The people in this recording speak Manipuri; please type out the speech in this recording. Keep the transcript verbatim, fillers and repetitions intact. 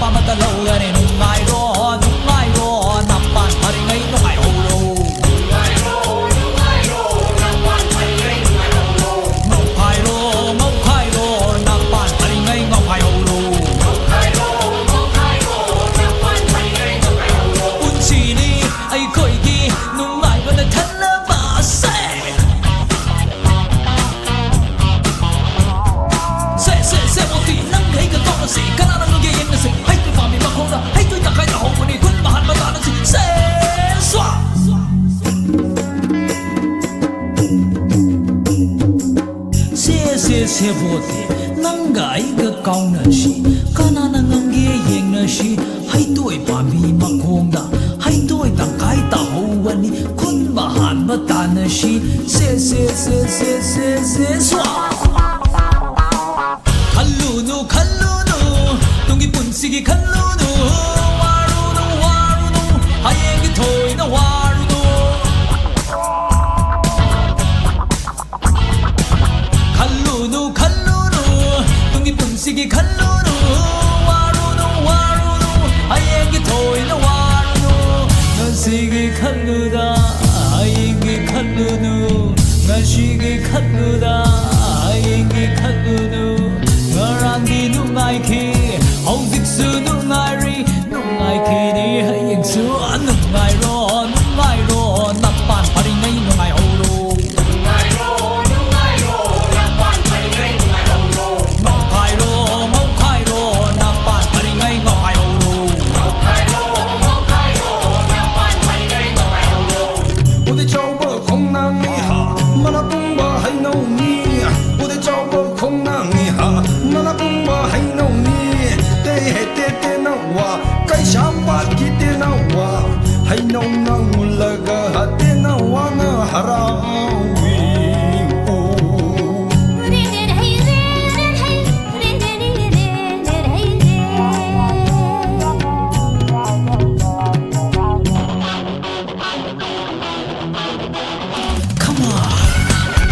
ꯑꯃꯠꯇ ꯂꯧꯒꯅꯤ꯫ ꯅꯨꯡꯉꯥꯏꯔꯣ, ꯅꯨꯡꯉꯥꯏꯔꯣ, ꯅꯄꯥꯟ ꯐꯔꯤꯉꯩ ꯅꯨꯡꯉꯥꯏꯍꯧꯔꯣ꯫ ꯅꯨꯡꯉꯥꯏꯔꯣ, ꯅꯨꯡꯉꯥꯏꯔꯣ, ꯅꯄꯥꯟ ꯐꯔꯤꯉꯩ ꯅꯨꯡꯉꯥꯏꯍꯧꯔꯣ꯫ ꯉꯥꯎꯈꯥꯏꯔꯣ, ꯉꯥꯎꯈꯥꯏꯔꯣ, ꯅꯄꯥꯟ ꯐꯔꯤꯉꯩ ꯉꯥꯎꯈꯥꯏꯍꯧꯔꯣ꯫ ꯉꯥꯎꯈꯥꯏꯔꯣ, ꯉꯥꯎꯈꯥꯏꯔꯣ, ꯅꯄꯥꯟ ꯐꯔꯤꯉꯩ ꯉꯥꯎꯈꯥꯏꯍꯧꯔꯣ꯫ ꯄꯨꯟꯁꯤꯅꯤ ꯑꯩꯈꯣꯏꯒꯤ ꯅꯨꯡꯉꯥꯏꯕꯅ ꯊꯜꯂꯕ ꯑꯁꯦ꯫ ꯁꯦ, ꯁꯦ, ꯁꯦ, ꯃꯣꯇꯤ, ꯅꯪ ꯑꯩꯒ ꯀꯥꯎꯅꯁꯤ꯫ ꯀꯅꯥꯅ ꯉꯝꯒꯦ ꯌꯦꯡꯅꯁꯤ꯫ ꯍꯩꯇꯨ ꯄꯥꯝꯃꯤ ꯃꯈꯣꯡꯗ, ꯍꯩꯇꯨ ꯇꯪꯈꯥꯏ ꯇꯥꯍꯧꯕꯅꯤ꯫ ꯈꯨꯟ ꯃꯍꯥꯟꯕ ꯇꯥꯅꯁꯤ꯫ ꯁꯦ, ꯁ꯭ꯋꯥ꯫ ꯁꯦ, ꯁꯦ, ꯁꯦ, ꯃꯣꯇꯤ, ꯅꯪꯒ ꯑꯩꯒ ꯀꯥꯎꯅꯁꯤ꯫ ꯀꯅꯥꯅ ꯉꯝꯒꯦ ꯌꯦꯡꯅꯁꯤ꯫ ꯍꯩꯇꯣꯏ ꯄꯥꯝꯕꯤ ꯃꯈꯣꯡꯗ ꯍꯩꯇꯣꯏ ꯇꯪꯈꯥꯏ ꯇꯥꯍꯧꯕꯅꯤ꯫ ꯈꯨꯟ ꯃꯍꯥꯟꯕ ꯇꯥꯅꯁꯤ꯫ ꯁꯦ, ꯁꯦ, ꯁꯦ, ꯁꯦ, ꯁꯦ, ꯁꯦ, ꯁ꯭ꯋꯥ꯫ ꯈꯜꯂꯨꯅꯨ, ꯈꯜꯂꯨꯅꯨ, ꯇꯨꯡꯒꯤ ꯄꯨꯟꯁꯤꯒꯤ ꯈꯜꯂꯨꯅꯨ꯫ ꯋꯥꯔꯨꯅꯨ, ꯋꯥꯔꯨꯅꯨ, ꯍꯌꯦꯡꯒꯤ ꯊꯣꯏꯅ ꯋꯥꯔꯨꯅꯨ꯫ ꯈꯜꯂꯨꯅꯨ, ꯈꯜꯂꯨꯅꯨ, ꯇꯨꯡꯒꯤ ꯄꯨꯟꯁꯤꯒꯤ ꯈꯜꯂꯨꯅꯨ꯫ ꯋꯥꯔꯨꯅꯨ, ꯋꯥꯔꯨꯅꯨ, ꯍꯌꯦꯡꯒꯤ ꯊꯣꯏꯅ ꯋꯥꯔꯨꯅꯨ꯫ ꯉꯁꯤꯒꯤ ꯈꯜꯂꯨꯗ ꯍꯌꯦꯡꯒꯤ ꯈꯜꯂꯨꯅꯨ꯫ ꯉꯁꯤꯒꯤ ꯈꯜꯂꯨꯗ ꯍꯌꯦꯡꯒꯤ ꯈꯜꯂꯨꯅꯨ꯫ ꯉꯔꯥꯡꯗꯤ ꯅꯨꯡꯉꯥꯏꯈꯤ, ꯍꯧꯖꯤꯛꯁꯨ ꯅꯨꯡꯉꯥꯏꯔꯤ꯫ ꯅꯨꯡꯉꯥꯏꯈꯤꯅꯤ ꯍꯌꯦꯡꯁꯨ꯫ ꯅꯨꯡꯉꯥꯏꯔꯣ, ꯅꯨꯡꯉꯥꯏꯔꯣ, ꯅꯄꯥꯟ ꯐꯔꯤꯉꯩ ꯅꯨꯡꯉꯥꯏꯍꯧꯔꯣ꯫ ꯅꯨꯡꯉꯥꯏꯔꯣ, ꯅꯨꯡꯉꯥꯏꯔꯣ, ꯅꯄꯥꯟ ꯐꯔꯤꯉꯩ ꯅꯨꯡꯉꯥꯏꯍꯧꯔꯣ꯫ ꯉꯥꯎꯈꯥꯏꯔꯣ, ꯉꯥꯎꯈꯥꯏꯔꯣ, ꯅꯄꯥꯟ ꯐꯔꯤꯉꯩ ꯉꯥꯎꯈꯥꯏꯍꯧꯔꯣ꯫ ꯉꯥꯎꯈꯥꯏꯔꯣ, ꯉꯥꯎꯈꯥꯏꯔꯣ, ꯅꯄꯥꯟ ꯐꯔꯤꯉꯩ ꯉꯥꯎꯈꯥꯏꯍꯧꯔꯣ꯫ ꯎꯗꯤ ꯆꯥꯎꯕ ꯈꯣꯡꯅꯥꯡꯅꯤ ꯍꯥ, ꯃꯅꯥ ꯄꯨꯡꯕ ꯍꯩꯅꯧꯅꯤ꯫ ꯎꯗꯤ ꯆꯥꯎꯕ ꯈꯣꯡꯅꯥꯡꯅꯤ ꯍꯥ, ꯃꯅꯥ ꯄꯨꯡꯕ ꯍꯩꯅꯧꯅꯤ꯫ ꯇꯦ ꯍꯦ ꯇꯦ ꯇꯦ ꯅꯧꯋꯥ, ꯀꯩꯁꯥꯝꯄꯥꯠꯀꯤ ꯇꯦ ꯅꯧꯋꯥ꯫ ꯍꯩꯅꯧꯅ ꯃꯨꯜꯂꯒ ꯇꯦ ꯅꯧꯋꯥꯅ ꯍꯔꯥꯎꯏ꯫ ꯎ꯫